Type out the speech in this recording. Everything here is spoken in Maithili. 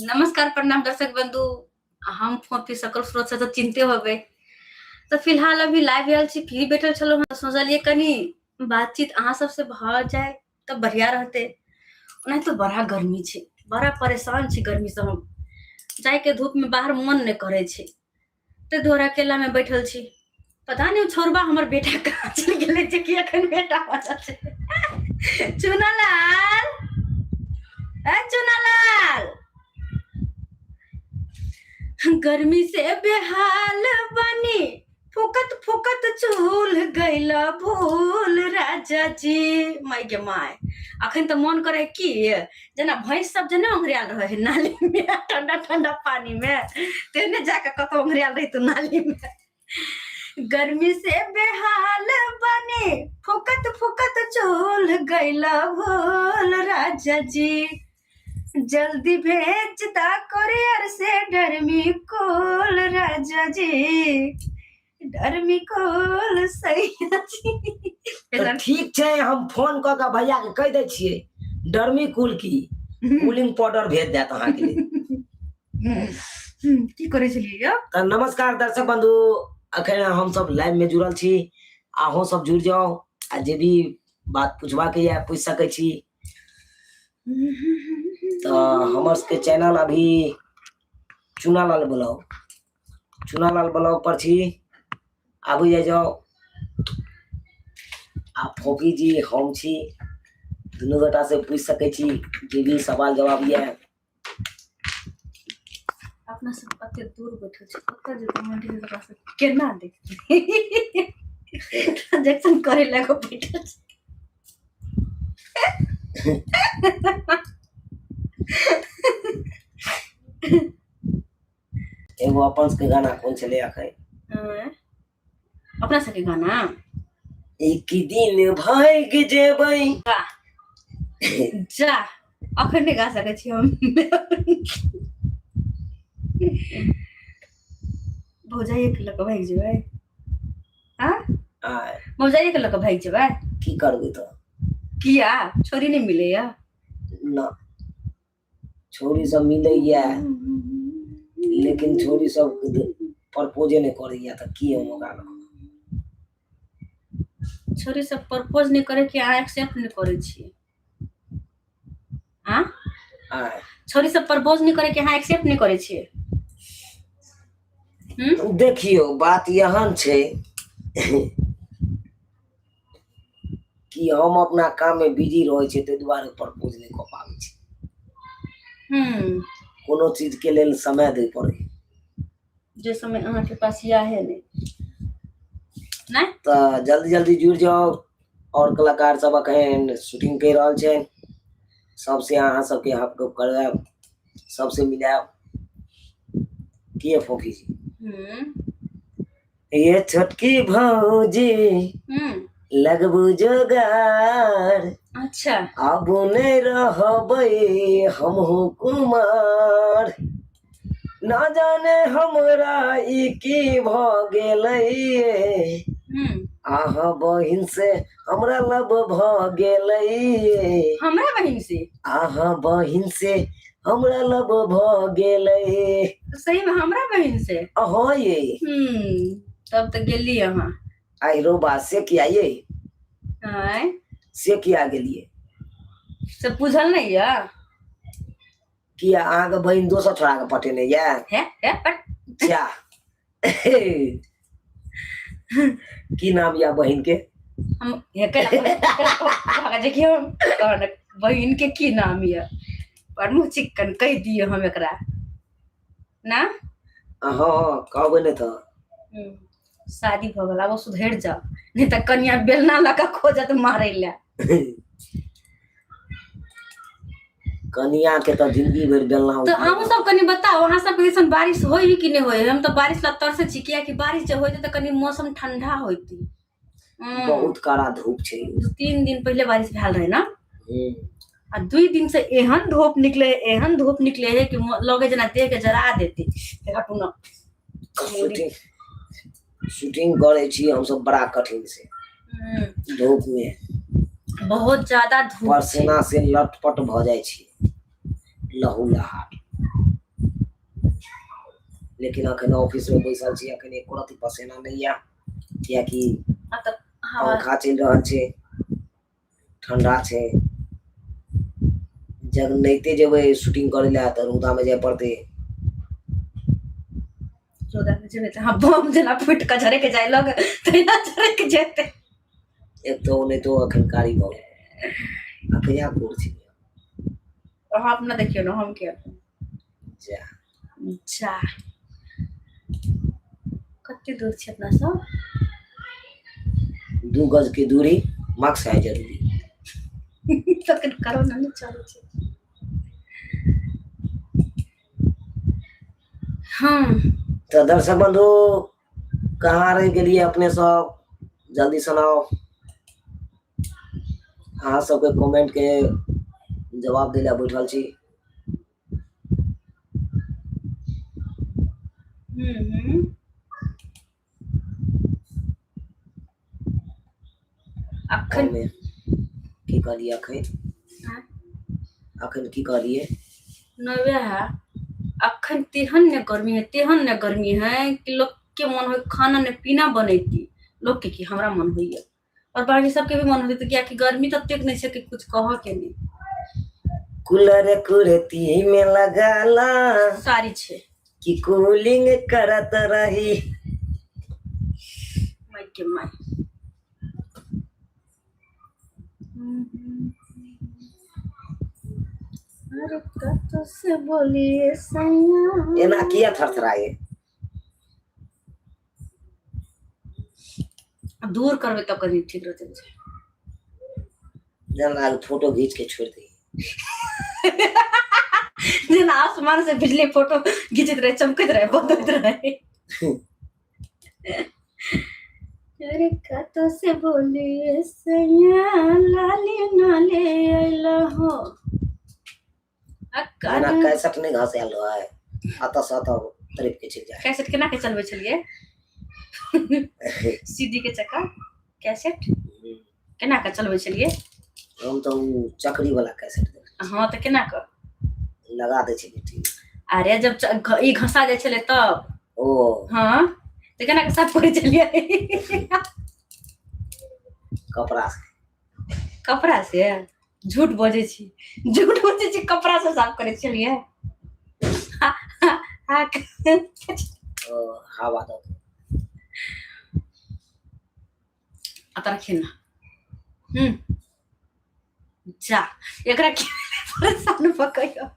नमस्कार प्रणाम दर्शक बंधु। हम फोफी सकल स्रोत से तऽ चिन्हते होबै। तऽ फिलहाल अभी लाइव आयल छी, फ्री बैठल छलहुँ हँ, सोचलियै कनि बातचीत अहाँ सबसे भऽ जाय तऽ बढ़िया रहतै। ओनाहितो तऽ बड़ा गर्मी छै, बड़ा परेशान छी गर्मीसँ हम। जाइके धूपमे बाहर मन नहि करै छै, ताहि दुआरे अकेलामे बैठल छी। पता नहि ओ छौड़बा हमर बेटा कहाँ चलि गेलै जे कि एखन बेटा बचल छै। चुनालाल, ए चुनालाल, गर्मी से बेहाल बनी, फुकत फुकत चूल गैला भूल राजा जी। माय गे my, अखन तऽ मन करे की जेना भैंस सब जे नहि ओंघरायल रहे है नाली में, ठंडा ठंडा पानी में, तेहने जाके कतौ ओंघरायल रही तू नाली में। गर्मी से बेहाल बने, फुकत फुकत चूल गैला भूल राजा जी। जल्दी भेजता कोरियर से डरमी कोल राजा जी, डरमी कोल सैया जी। तऽ ठीक छै, हम फोन कऽ कऽ भैया के कहि दै छियै डरमी कुल की कूलिंग पाउडर भेज देत अहाँके लेल। की करै छलियै यौ? तऽ नमस्कार दर्शक बंधु, अखन हमसब लाइव में जुड़ल छी, अहूँ सब जुड़ि जाउ आ जे भी बात पूछबाक यऽ पूछि सकै छी। तऽ हमर सबके चैनल अभी चुनालाल ब्लॉग, चुनालाल ब्लॉग पर छी, आबू जाइ जाउ। आ फोफी जी हम छी, दुनू गोटा से पूछि सकै छी जे भी सवाल जवाब यऽ। अपना सब कते दूर बैठल छी, कतऽ जेतै मंदिर, ओकरा सब केना देखतै? ट्रांजेक्शन करे लए बैठल छी। एगो अपन सबके गाना कोन छलै अखन? आँय? अपना सबके गाना एक दिन भागि जेबै। जा, अखन नहि गा सकै छी हम। भौजाइए के लऽ कऽ भागि जेबै? आँ? आय? भौजाइए के लऽ कऽ भागि जेबै? की करबै तऽ? किया, छोरी नहि मिलैया? ना, छौरी सब मिलैया लेकिन छौरी सब प्रपोजे नहि करैया, तऽ की हम ओकरा लग? छोरी सब प्रपोज नहि करे कि अहाँ एक्सेप्ट नहि करै छियै? आँ? आय? छोरी सब प्रपोज नहि करे कि अहाँ एक्सेप्ट नहि करै छियै? हम्म? देखियौ, बात एहन छै कि हम अपना काममे बिजी रहै छियै, ताहि दुआरे प्रपोज नहि कऽ पाबै छी। कोनो चीजके लेल समय दै पड़ै। जे समय अहाँके पास याहे नहि नहि। तऽ जल्दी जल्दी जुड़ि जाउ। आओर कलाकार सब अखन शूटिंग करि रहल छै, सबसे अहाँ सबके हम गप करायब, सबसे मिलायब। के फोफी जी? ये छोटकी भौजी, लगबू जोगार। आब नहि रहबै हमहूँ कुमार, ना जाने हमरा ई की भऽ गेलै, अहाँ बहिन से हमरा लब भऽ गेलै। हमरा बहिन से? अहाँ बहिन से हमरा लब भऽ गेलै। सही में हमरा बहिन से? अहाँ ये। तब तऽ गेली अहाँ। आहिरो बा, से किया ये? आँय? से किया गेलियै? से बुझल नहि यऽ? किया, अहाँके बहिन दोसर छोड़ा के पटेने यऽ? हे हे पट। जा, की नाम या बहिन के? हम हे केला देखियौ, तहन बहिन के की नाम यऽ, पर मुँह चिक्कन कहि दियौ हम एकरा ना। हँ, कहबै नहि तऽ। शादी भऽ गेल, आब ओ सुधरि जाउ, नहि तऽ कनिया बेलना लऽ कऽ खोजत मारै लए। कनिया के तऽ जिंदगी भरि बेलना। तऽ अहूँ सब कनि बताउ, अहाँ सबके दिसन बारिश होइ है कि नहि होइ है? हम तऽ बारिश लए तरसै छी, कियाकि बारिश जे होइतै तऽ कनि मौसम ठंडा होइतै। बहुत कड़ा धूप छै। 2-3 दिन पहिले बारिश भेल रहै ने? आ 2 दिन से एहन धूप निकले, एहन धूप निकले है कि लगे जेना देह के जरा देते। हटू न। शूटिंग शूटिंग करै छी हमसब बड़ा कठिन से धूप मे। बहुत ज्यादा धूप छै। पसीना से लटपट भऽ जाइ छी, लहू लहाट। लेकिन अखन ऑफिस में बैसल छी, अखन एको रत्ती पसेना नहीं या, कियाकि आ तऽ हवा पंखा चलि रहल छै, ठंडा छै। जब नहिते जेबै शूटिंग करै लए तऽ रौदा में जाय पड़तै। रौदा में जेबै तऽ अहाँ बम जेना फूटि कऽ झरकि जाय लग तहिना झरकि जेतै। एक तऽ ओनाहितो अखन कारी भऽ गेल आ कहिया गोर छी। अहाँ अपना देखियौ ने, हम किया जा। जा, कते दूर छी अपना सब? 2 गज के दूरी, मास्क है जरूरी। तखन करोना नहि चलै छै। हँ। तऽ दर्शक बंधु, कहाँ रहि गेलियै अपने सब? जल्दी सुनाउ। अहाँ सबके कमेंट के जवाब दै लए बैठल छी। हूँ। अखन ओहिमे की कहलियै अखन? आँय? अखन की कहलियै? नहि वएह, अखन तेहन ने गर्मी है, तेहन ने गर्मी है कि लोक के मन होइ खाना ने पीना बनैती। लोक के की, हमरा मन होइया और बाकी सबके भी मन होइत, कियाकि गर्मी ततेक नहि छै कि कुछ कहऽ के नहि। कूलर कुर्ती में लगाला सारी छै कि कूलिंग करत रही। माय के my. अरे कतौ से बोलिए सैया। एना किया थरथराए? दूर करबै तब कनि ठीक रहतै। जेना फोटो घीच के छोड़ि दी। जेना आसमान से बिजली फोटो घिचैत रहे, चमकैत रहे, बदलैत रहे। अरे कतौ से बोलिए सैया, लाली नाले अइला हो। आ जेना कैसेट नहि घसायल रहै, अतऽ से अतऽ तड़पि के चलि जाय। कैसेट केना के चलबै छलियै? सीडी के चक्का कैसेट केना के चलबै छलियै? हम तऽ ओ चकरी वाला कैसेट देखै। हँ, तऽ केना के लगा दै छलियै टीवी। अरे जब ई घसा जाइ छलै तब। ओ। हँ, तऽ केना के साफ करै छलियै? कपड़ा से। कपड़ा से? झूठ बजै छी, झूठ बजै छी, कपड़ा से साफ करै छलियै। ओ हवा दऽ के। आ तऽ रखिए ना। जा, एकरा की परेशान पकड़ियो।